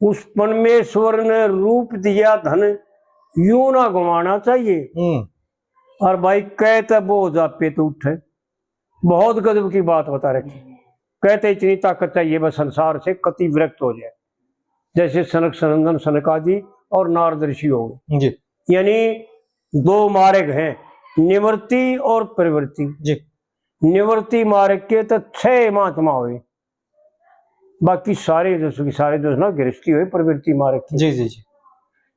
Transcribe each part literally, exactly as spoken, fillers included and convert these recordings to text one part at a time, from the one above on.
उस परमेश्वर ने रूप दिया धन यूं ना गंवाना चाहिए। हम्म। और भाई, कहते बोझ आपे तो उठे, बहुत गजब की बात बता रखी। कहते इतनी ताकत चाहिए बस संसार से कति विरक्त हो जाए, जैसे सनक सनंदन सनकादि और नारद ऋषि हो गए। जी। यानी दो मार्ग हैं, निवृत्ति और प्रवृत्ति। जी। निवृत्ति मार्ग के तो छह महात्मा हुए, बाकी सारे जो सु-, सारे जो है ना गृहस्थी हुए प्रवृत्ति मार्ग के। जी, जी, जी।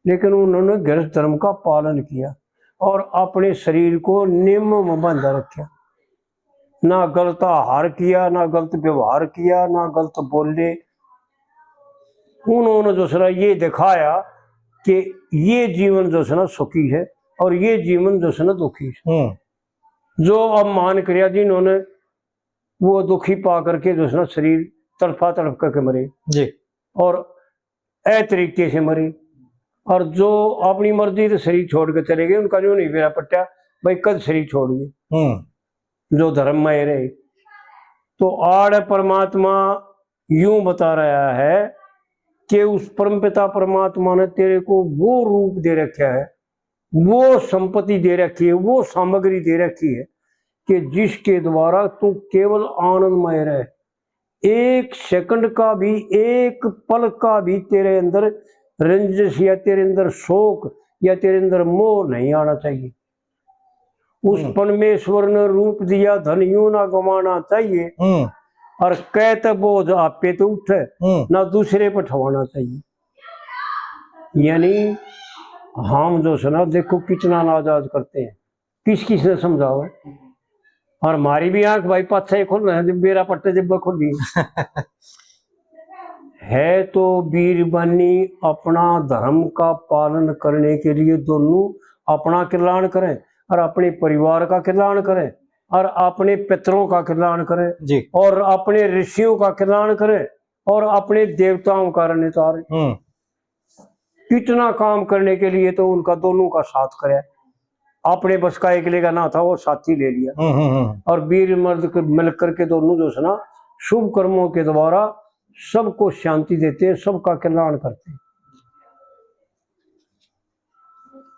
लेकिन उन्होंने गृहस्थ धर्म का पालन किया और अपने शरीर को नियम में बांधा रखा। ना गलत आहार किया, ना गलत व्यवहार किया, ना गलत बोले। उन्होंने जो है ना ये दिखाया कि ये जीवन जो है ना सुखी है और ये जीवन जो है ना दुखी है। हम्म। जो अपमान किया जिन्होंने, वो दुखी पा करके जो है ना शरीर तड़फा तड़फ करके मरे। जी। और ए तरीके से मरे। और जो अपनी मर्जी से शरीर छोड़ के चले गए, उनका जो नहीं बेरा पट्टा भाई, कद शरीर छोड़ गए, हम्म। जो धर्म में रहे। तो आड़ परमात्मा यूं बता रहा है कि उस परमपिता परमात्मा ने तेरे को वो रूप दे रखा है, वो संपत्ति दे रखी है, वो सामग्री दे रखी है कि जिसके द्वारा तू केवल आनंदमय रहे। एक सेकंड का भी, एक पल का भी तेरे अंदर रंजिश या तेरे अंदर शोक या तेरे अंदर मोह नहीं आना चाहिए। उस हम्म। परमेश्वर ने रूप दिया, धन यूं ना गंवाना चाहिए। हम्म। और कहते बोझ आपे तो उठे, हम्म। ना दूसरे पर ठवाना चाहिए। यानी हम जो है ना, देखो कितना नाजायज करते हैं, किस किस ने समझाओ है। और हमारी भी आंख भाई पाछे ही खुल रहे हैं, जब बेरा पट्टे जब खुल रही है। तो बीरबानी अपना धर्म का पालन करने के लिए दोनों अपना कल्याण करें और अपने परिवार का कल्याण करें और अपने पितरों का कल्याण करें जी। और अपने ऋषियों का कल्याण करें और अपने देवताओं का रण उतारें। हम्म। कितना काम करने के लिए तो उनका दोनों का साथ करे। अपने बस का एकले का ना था, वो साथी ले लिया। हम्म, हम्म, हम्म। और वीर मर्द के मिल करके दोनों जो है ना, शुभ कर्मों के द्वारा सबको शांति देते हैं, सबका कल्याण करते हैं।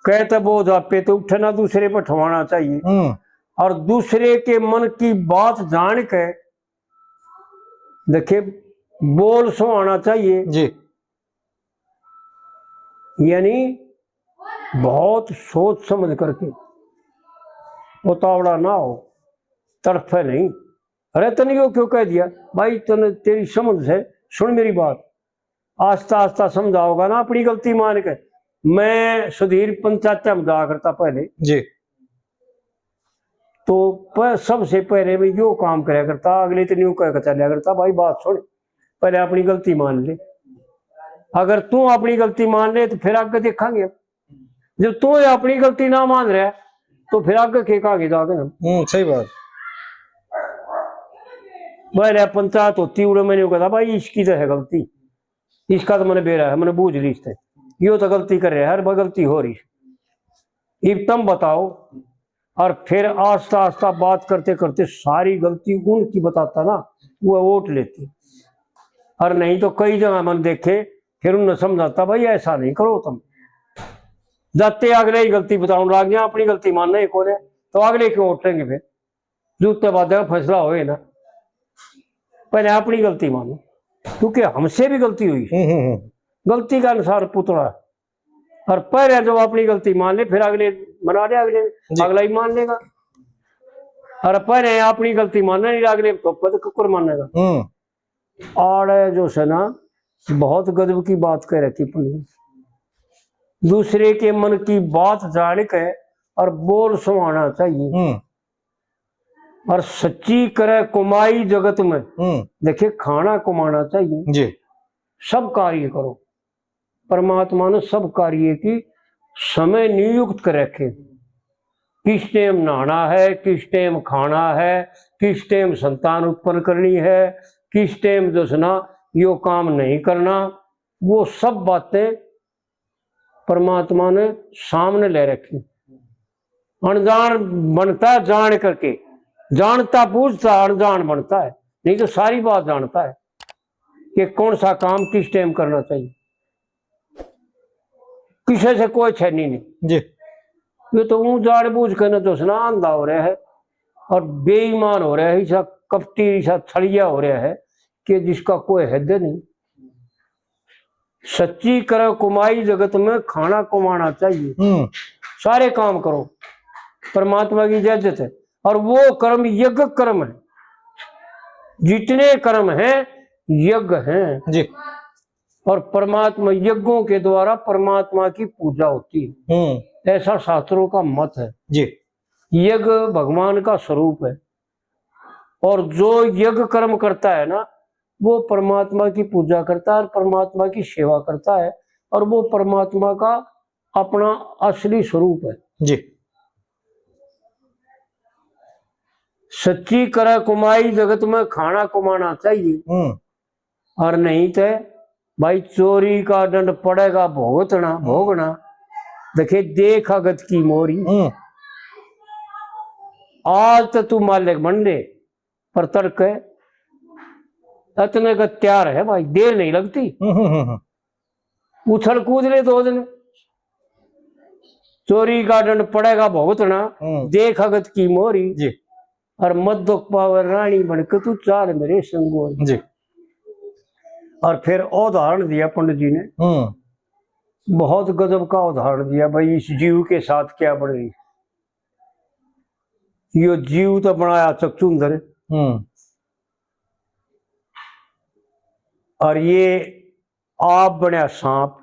कहते बोझ आपे तो उठे ना दूसरे पर ठवाना चाहिए। हम्म। और दूसरे के मन की बात जान के, देखिए, बोल सुहाना चाहिए जी। यानी बहुत सोच समझ करके, उतावला ना हो, तड़फे नहीं। अरे तने यो क्यों कह दिया भाई, तने तेरी समझ है, सुन मेरी बात, आस्ता आस्ता समझाओगा ना अपनी गलती मान के। मैं सुधीर पंचायत में जाया करता पहले जी। तो प-, सबसे पहले मैं यो काम करया करता, अगले तो न्यू कह के चलया करता, भाई बात सुन, पहले अपनी गलती मान ले। अगर तू अपनी गलती मान ले तो फिर आगे देखांगे। जब तू अपनी गलती ना मान रहा तो फिर आगे के कहा के जाके हम। हम्म, सही बात। पहले पंचायत होती उड़े मैंने कहता, भाई इसकी तो है गलती, इसका तो मैंने बेरा है, मैंने बूझ ली इससे, यो तो गलती कर रहा है, हर बार गलती हो रही। इब तुम बताओ। और फिर आस्ता आस्ता बात करते करते सारी गलती उनकी बताता ना, वो ओट लेती। और नहीं तो कई जगह मैंने देखे, फिर उन्हें समझाता, भाई ऐसा नहीं करो तुम। जाते अगले ही गलती बताने लग गया, अपनी गलती मानना ही कौन है, तो अगले क्यों उठेंगे फिर? जूते बाजा का फैसला होए ना, पहले अपनी गलती मानो, क्योंकि हमसे भी गलती हुई। हम्म, हम्म, हम्म। गलती का अनुसार पुतला। और पहले जब अपनी गलती मान ले, फिर अगले मना ले, अगले, जी। अगला ही मान लेगा। और पहले अपनी गलती मानना नहीं, अगले तो पद कुकर मानेगा। हम्म। आड़े जो है ना, बहुत गजब की बात कह रखी पंडित। दूसरे के मन की बात जान के और बोल सुहाना चाहिए। हम्म। और सच्ची करे कमाई जगत में। हम्म। देखिए, खाना कमाना चाहिए। जी। सब कार्य करो। परमात्मा ने सब कार्य की समय नियुक्त कर रखे। किस टाइम नहाना है, किस टाइम खाना है, किस टाइम संतान उत्पन्न करनी है, किस टाइम जो है ना यो काम नहीं करना, वो सब बातें परमात्मा ने सामने ले रखी। अनजान बनता है जान करके, जानता बूझता अनजान बनता है, नहीं तो सारी बात जानता है कि कौन सा काम किस टाइम करना चाहिए। किसी से कोई छेनी नहीं। जी। ये तो ऊं जानबूझ के ना जो सना अंधा हो रहा है और बेईमान हो रहा है, ऐसा कपटी, ऐसा छलिया हो रहा है कि जिसका कोई हद नहीं। सच्ची करे कमाई जगत में, खाना कमाना चाहिए। हम्म। सारे काम करो, परमात्मा की इजाजत है। और वो कर्म यज्ञ कर्म है, जितने कर्म हैं यज्ञ हैं। जी। और परमात्मा, यज्ञों के द्वारा परमात्मा की पूजा होती है, हम्म। ऐसा शास्त्रों का मत है। जी। यज्ञ भगवान का स्वरूप है, और जो यज्ञ कर्म करता है ना, वो परमात्मा की पूजा करता है और परमात्मा की सेवा करता है, और वो परमात्मा का अपना असली स्वरूप है। जी। सच्ची करे कमाई जगत में, खाना कमाना चाहिए। हम्म। और नहीं तो भाई, चोरी का दंड पड़ेगा भुगतना, भोगना। देखे, देख अगत की मोरी। हम्म। आज तो तू मालिक बन ले, पर तड़के इतने का तैयार है भाई, देर नहीं लगती। हम्म, हम्म, हम्म, हम्म। उछल कूद ले दो दिन, चोरी का दंड पड़ेगा भुगतना, हम्म। देख अगत की मोरी। जी। और मत दुख पावे रानी बन के, तू चाल मेरे संगोरी। जी। और फिर उदाहरण दिया पंडित जी ने, हम्म। बहुत गजब का उदाहरण दिया भाई, इस जीव के साथ क्या बन रही। यो जीव तो बनाया चकचुंदर, हम्म। और ये आप बनया सांप।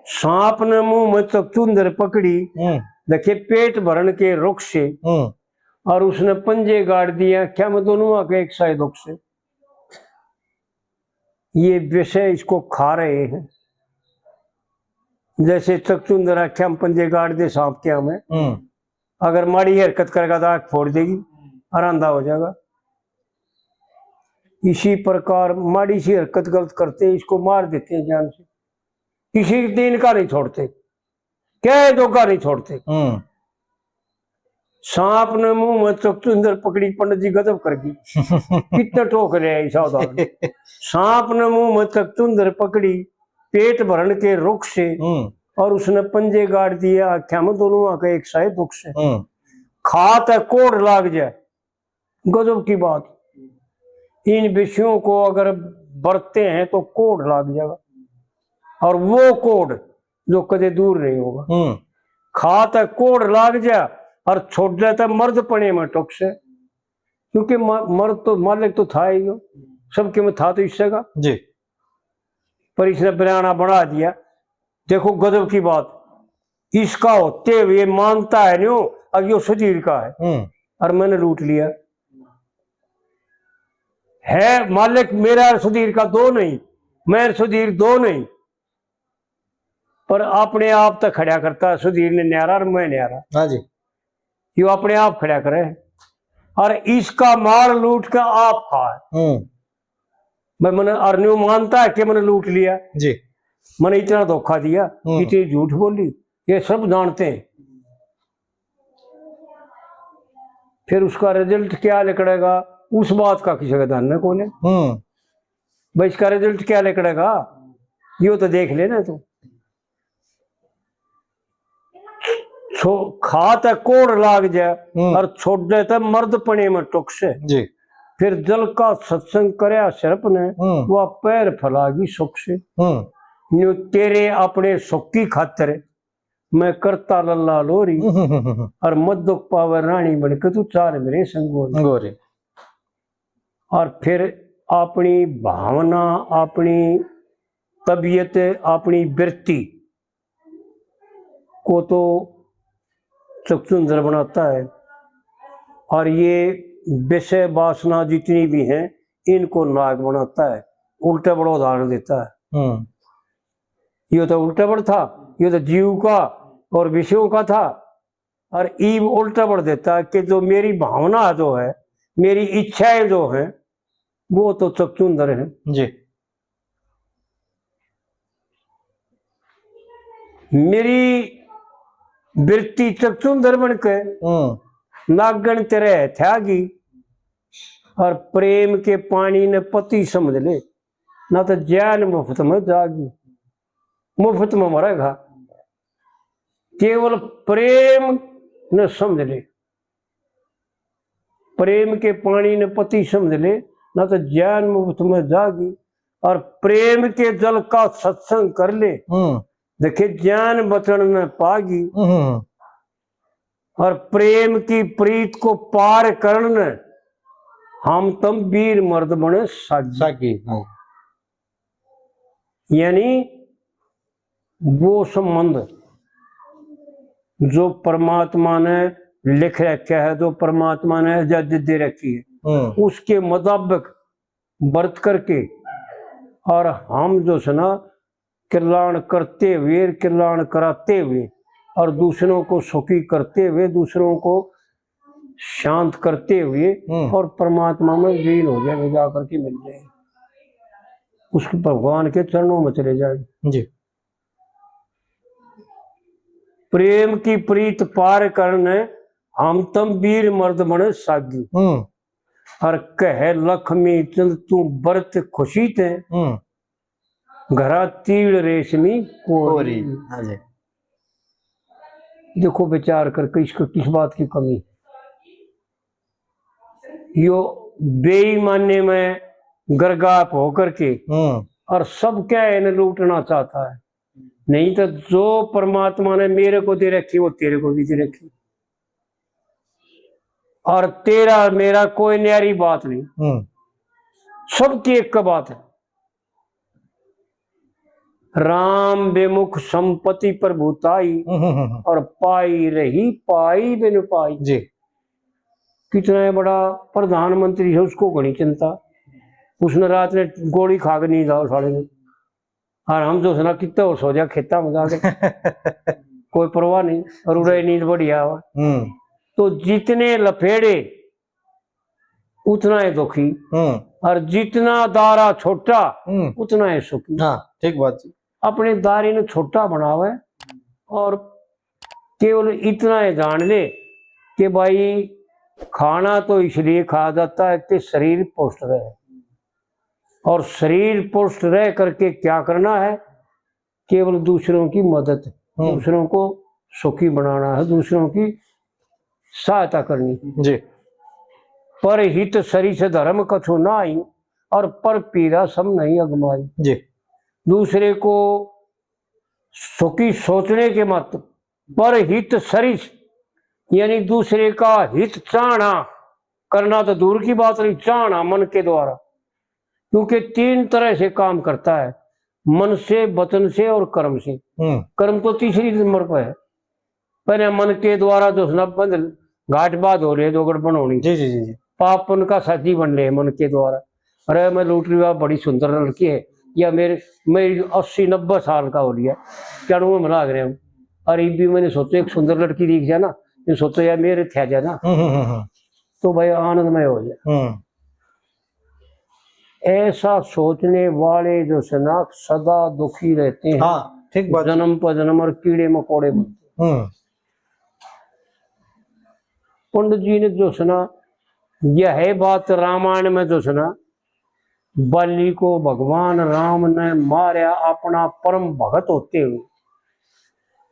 सांप ने मुंह में चकचुंदर पकड़ी, हम्म। देखे पेट भरण के रुख से, हम्म। और उसने पंजे गाड़ दिए आंख्या में दोनों आंखें एक साए दुख से। ये विषय इसको खा रहे हैं। जैसे चकचुंदर आंख्या में पंजे गाड़ दे सांप के हमें, हम्म। अगर माड़ी हरकत करेगा तो आंख फोड़ देगी और अंधा हो जाएगा। इसी प्रकार माड़ी सी हरकत गलत करते हैं, इसको मार देते हैं जान से। किसी दिन का नहीं छोड़ते, क्या है जोगा नहीं छोड़ते। हम्म। सांप ने मुंह में चकचुंदर पकड़ी, पंडित जी गजब कर गई। कितने ठोक रहे हैं ऐसा उदाहरण। सांप ने मुंह में चकचुंदर पकड़ी, पेट भरण के रुख से, हम्म। और उसने पंजे गाड़ दिए आंख्या में दोनों आंखें एक साए दुख से। हम्म। खात है कोढ़ लाग जाए, गजब की बात। इन विषयों को अगर बरतते हैं तो कोढ़ लाग जाएगा, और वो कोढ़ जो कदे दूर नहीं होगा। हम्म। खात है कोढ़ लाग जा और छोड़ जाता मर्द पने में टुक से, क्योंकि म-, मर्द तो मालिक तो था ही हो, सबके में था तो इससे का। जी। पर इसने बयाना बना दिया। देखो गजब की बात, इसका होते हुए मानता है न्यू, अब यो सुधीर का है, हम्म। और मैंने लूट लिया। है मालिक मेरा और सुधीर का दो नहीं, मैं और सुधीर दो नहीं, पर अपने आप तक खड़ा करता है, सुधीर ने न्यारा और मैं न्यारा। हाँ जी। यो अपने आप खड़ा करे और इसका माल लूट के आप खाए। हम्म। मैं, मैंने, और न्यू मानता है कि मैंने लूट लिया। जी। मैंने इतना धोखा दिया, हम्म। इतनी झूठ बोली, ये सब जानते हैं। फिर उसका रिजल्ट क्या निकलेगा, उस बात का किसी का ध्यान न कोने। हम्म। भाई, इसका रिजल्ट क्या निकलेगा, यो तो देख लेना तू। छो-, खात है कोढ़ लाग जाए हम्म। और छोड़े ते मर्द पने में टुक से। जी। फिर जल का सत्संग करया सिरप ने, हम्म। वह पैर फैलागी सुख से। हम्म। न्यू तेरे अपने सुख की खातर मैं करता लल्ला लोरी, हम्म, हम्म, हम्म, हम्म। और मत दुख पावे रानी बन के तू चाल मेरे संगोरी। गोरी। और फिर अपनी भावना, अपनी तबीयत, अपनी वृत्ति को तो चकचुंदर बनाता है, और ये विषय वासना जितनी भी हैं, इनको नाग बनाता है। उल्टा बड़ा उदाहरण देता है। हम्म। ये तो उल्टा बड़ था, ये तो जीव का और विषयों का था, और ईब उल्टा बड़ देता है कि जो मेरी भावना जो है, मेरी इच्छाएं जो हैं, वो तो चकचुंदर हैं। जी। मेरी वृत्ति चकचुंदर बन के हम्म। नागण तेरे हथ आ गई, और प्रेम के पानी ने पति समझ ले, ना तो जान मुफ्त में जागी। मुफ्त में मरेगा। केवल प्रेम ने समझ ले, प्रेम के पानी ने पति समझ ले, ना तो जान मुफ्त में जागी। और प्रेम के जल का सत्संग कर ले, हम्म। देखे जान बचन न पागी। हम्म। और प्रेम की प्रीत को पार करण ने हम तम वीर मर्द बने सागी। सागी, हाँ। यानी वो संबंध जो परमात्मा ने लिख रखा है, जो परमात्मा ने आजादी दे रखी है, हम्म। उसके मुताबिक बरत करके, और हम जो है ना, कल्याण करते हुए, कल्याण कराते हुए, और दूसरों को सुखी करते हुए, दूसरों को शांत करते हुए, हम्म। और परमात्मा में लीन हो जाए, जा करके मिल जाए, उसके भगवान के चरणों में चले जाए। जी। प्रेम की प्रीत पार करने हम तम वीर मर्द बने सागी। हम्म। और कहे लक्ष्मी चंद तू बरत खुशी ते, हम्म। घरा तीड़ रेशमी कोरी। कोरी, हाँ जी। देखो विचार करके इसको किस बात की कमी। यो बेईमानी में गर्गाप होकर के हम्म। और सब क्या इन्हें लूटना चाहता है। नहीं तो जो परमात्मा ने मेरे को दे रखी, वो तेरे को भी दे रखी। और तेरा मेरा कोई न्यारी बात नहीं, हम्म। सबकी एक बात है। राम विमुख संपत्ति प्रभुताई, हम्म, हम्म, हम्म। और पाई रही पाई बिन पाई। जी। कितना बड़ा प्रधानमंत्री है, उसको घणी चिंता, उसने रात ने गोली खा के नींद आओ साले ने। और हम जो है ना कितना और सो जा खेता में जाके, कोई परवाह नहीं, और उड़े नींद बढ़िया हो। हम्म। तो जितने लफेड़े उतना ही दुखी, हम्म। और जितना दारा छोटा, हम्म। उतना ही सुखी। हाँ, ठीक बात जी। अपने दायरे ने छोटा बनावे और केवल इतना ही जान ले कि भाई, खाना तो इसलिए खाया जाता है कि शरीर पुष्ट रहे, और शरीर पुष्ट रह करके क्या करना है? केवल दूसरों की मदद, हम्म। दूसरों को सुखी बनाना है, दूसरों की सहायता करनी। जी। पर हित सरिस धर्म कछु नाही, और पर पीरा सम नहीं अगमाई। जी। दूसरे को सुखी सोचने के मत, पर हित सरिस, यानी दूसरे का हित चाहना, करना तो दूर की बात रही, चाहना मन के द्वारा, क्योंकि तीन तरह से काम करता है, मन से, वचन से और कर्म से। हम्म। कर्म तो तीसरी नंबर पर है। पहले मन के द्वारा जो है ना बंध घाट बाध हो रहे, जो गड़बड़ होनी। जी, जी, जी, जी। पाप पुण्य का साथी बन रहे मन के द्वारा। अरे, मैं लूट रही हूँ, बड़ी सुंदर लड़की है, या मेरे, मैं अस्सी नब्बे साल का हो लिया, क्या में लाग रहे हूँ। और इब भी मैंने सोचा, एक सुंदर लड़की दिख जाए ना, ये सोचा, यार, मेरे थे जाए ना, हम्म, हम्म, हम्म, हम्म। तो भाई, आनंदमय हो जाए। हम्म। ऐसा सोचने वाले जो है ना, सदा दुखी रहते हैं, हाँ, ठीक बात। जन्म पर जन्म और कीड़े मकोड़े बनते हैं। हम्म। पंडित जी ने जो है ना, यह बात रामायण में जो है ना, बाली को भगवान राम ने मारया अपना परम भगत होते हुए,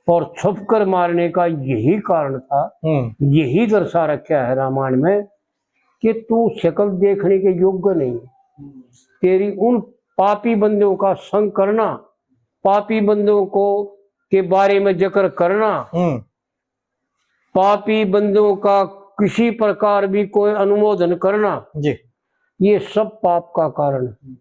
और छुपकर मारने का यही कारण था, हम्म। यही दर्शा रखा है रामायण में कि तू शक्ल देखने के योग्य नहीं। तेरी उन पापी बंदों का संग करना, पापी बंदों को, के बारे में जिक्र करना, हम्म। पापी बंदों का किसी प्रकार भी कोई अनुमोदन करना, जी। ये सब पाप का कारण है।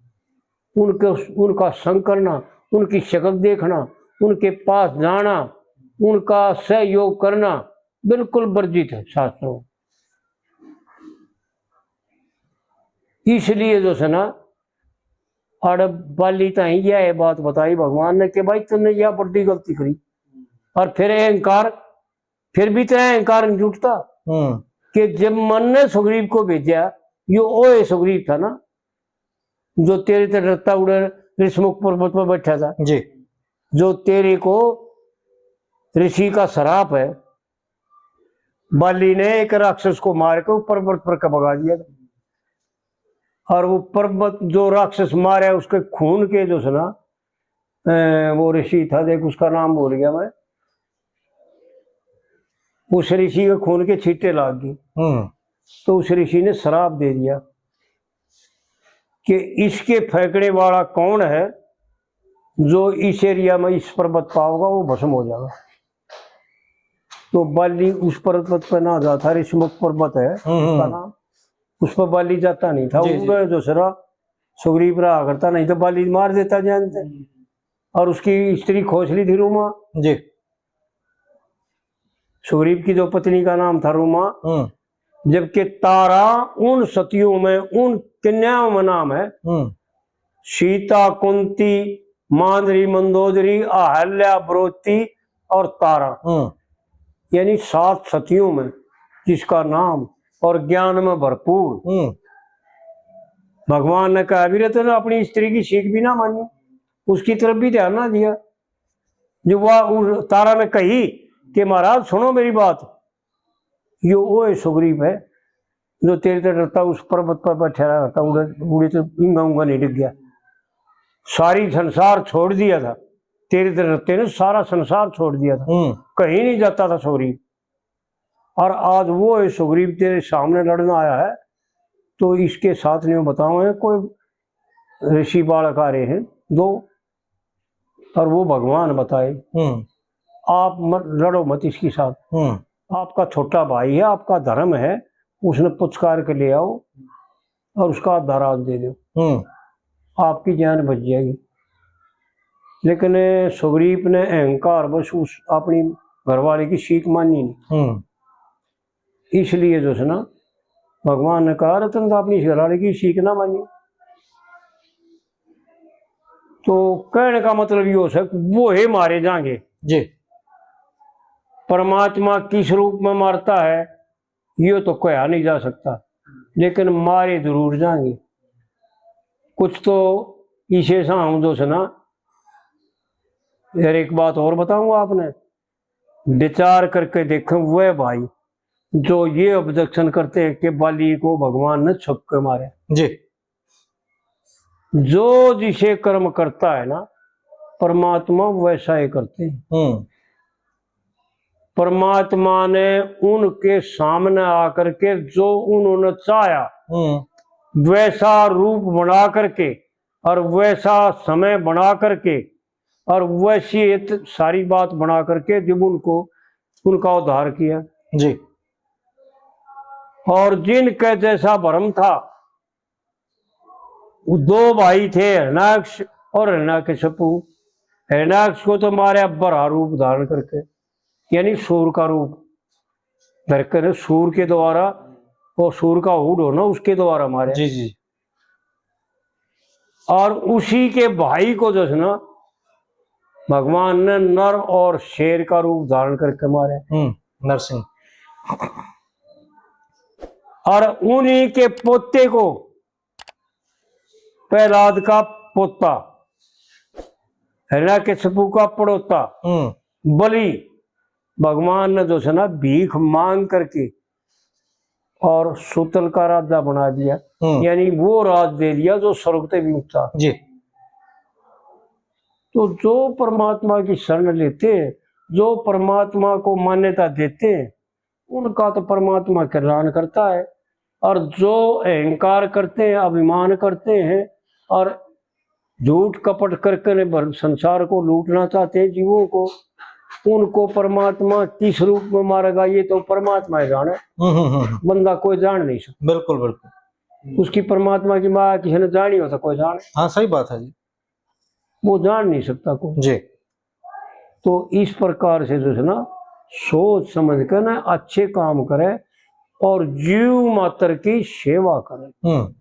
उनके, उनका संग करना, उनकी शक्ल देखना, उनके पास जाना, उनका सहयोग करना बिल्कुल वर्जित है शास्त्रों में। इसलिए जो है ना, आड़े बाली ताई यह बात बताई भगवान ने कि भाई, तुमने यह बड़ी गलती करी। और फिर अहंकार, फिर भी तेरा अहंकार नहीं टूटता, हम्म। कि जब मन ने सुग्रीव को भेजा, यो ओए सुग्रीव था ना, जो तेरे ते डरता उड़े ऋषमुख पर्वत पर बैठा था, जी। जो तेरे को ऋषि का श्राप है, बाली ने एक राक्षस को मार के ऊपर पर्वत पर का भगा दिया था। और वो पर्वत जो राक्षस मारे, उसके खून के जो है ना, अ, वो ऋषि था, देख, उसका नाम भूल गया मैं, उस ऋषि के खून के छींटे लाग गए। हम्म। तो उस ऋषि ने श्राप दे दिया कि इसके फेंकने वाला कौन है, जो इस एरिया में इस पर्वत पाओगा, वो भस्म हो जाएगा। तो बाली उस पर्वत पर ना जाता, ऋषमुख पर्वत है हम्म, उसका हम्म। नाम, उस पर बाली जाता नहीं था। जी, जी। उड़े दूसरा सुग्रीव रहा करता, नहीं तो बाली मार देता जानते। और उसकी स्त्री खोसली थी रूमा। जी। सुग्रीव की जो पत्नी का नाम था रूमा, हम्म। जबकि तारा उन सतियों में, उन कन्याओं में नाम है, हम्म। सीता, कुंती, मांदरी, मंदोदरी, अहल्या, ब्रोती और तारा। हम्म। यानी सात सतियों में जिसका नाम और ज्ञान में भरपूर। हम्म। भगवान ने कहा, "वीर, तूने अपनी स्त्री की सीख भी ना मानी, उसकी तरफ भी ध्यान ना दिया।" जो वह उस तारा ने कही कि, "महाराज, सुनो मेरी बात, यो वो है सुग्रीव है जो तेरे ते डरता उस पर्वत पर बैठा रहा था, उड़े, उड़े तो इंगा उंगा नहीं डिग गया। सारी संसार छोड़ दिया था, तेरे ते डरते ने सारा संसार छोड़ दिया था, हम्म। कहीं नहीं जाता था सुग्रीव। और आज वो है सुग्रीव तेरे सामने लड़ना आया है, तो इसके साथ नहीं बताओ है, कोई ऋषि बालक आ रहे हैं दो, और वो भगवान बताए, हम्म। आप मत लड़ो, मत इसके साथ। हम्म। आपका छोटा भाई है, आपका धर्म है, उसने पुचकार के ले आओ और उसका आधा राज दे दो, हम्म। आपकी जान बच जाएगी।" लेकिन सुग्रीव ने अहंकार बस उस अपनी घरवाली की सीख मानी नहीं। हम्म। इसलिए जो है ना, भगवान ने कहा, "रतन तो अपनी घरवाली की सीख ना मानी।" तो कहने का मतलब ये हो सक, वो है मारे जाएंगे। जी। परमात्मा किस रूप में मारता है, ये तो कहा नहीं जा सकता, लेकिन मारे जरूर जाएंगे। कुछ तो इसे सा हम जो है ना, यार, एक बात और बताऊंगा आपने, विचार करके देखें, वह भाई जो ये ऑब्जेक्शन करते हैं कि बाली को भगवान ने छुप के मारा। जी। जो जिसे कर्म करता है ना, परमात्मा वैसा ही करते हैं। हम्म। परमात्मा ने उनके सामने आकर के जो उन्होंने चाहा, हम्म। वैसा रूप बना करके और वैसा समय बना करके और वैसी एक सारी बात बना करके जब उनको, उनका उद्धार किया। जी। और जिनके जैसा भरम था, वो दो भाई थे, हिरणाक्ष और हिरण्यकशिपु। हिरणाक्ष को तो मारा बरा रूप धारण करके, यानी सूर का रूप धर कर, सूर के द्वारा, वो सूर का हुड हो ना, उसके द्वारा मारा। जी, जी। और उसी के भाई को जो है ना, भगवान ने नर और शेर का रूप धारण करके मारा। हम्म, नरसिंह। और उन्हीं के पोते को, प्रहलाद का पोता, हिरण्यकशिपु का पड़ोता, हम्म। बलि, भगवान ने जो है ना, भीख मांग करके और सुतल का राजा बना दिया। हम्म। यानी वो राज दे दिया जो स्वर्ग से भी ऊंचा। जी। तो जो परमात्मा की शरण लेते हैं, जो परमात्मा को मान्यता देते हैं, उनका तो परमात्मा कल्याण करता है। और जो अहंकार करते हैं, अभिमान करते हैं और झूठ कपट करके ने भर-, संसार को लूटना चाहते हैं जीवों को, उनको परमात्मा किस रूप में मारेगा, ये तो परमात्मा ही जाने। हम्म, हम्म, हम्म, हम्म। बंदा कोई जान नहीं सकता। बिल्कुल, बिल्कुल। उसकी परमात्मा की माया किसी ने जानी हो तो कोई जाने। हाँ, सही बात है जी। वो जान नहीं सकता कोई। जी। तो इस प्रकार से जो है ना, सोच समझ कर ना अच्छे काम करे और जीव मात्र की सेवा करे। हम्म।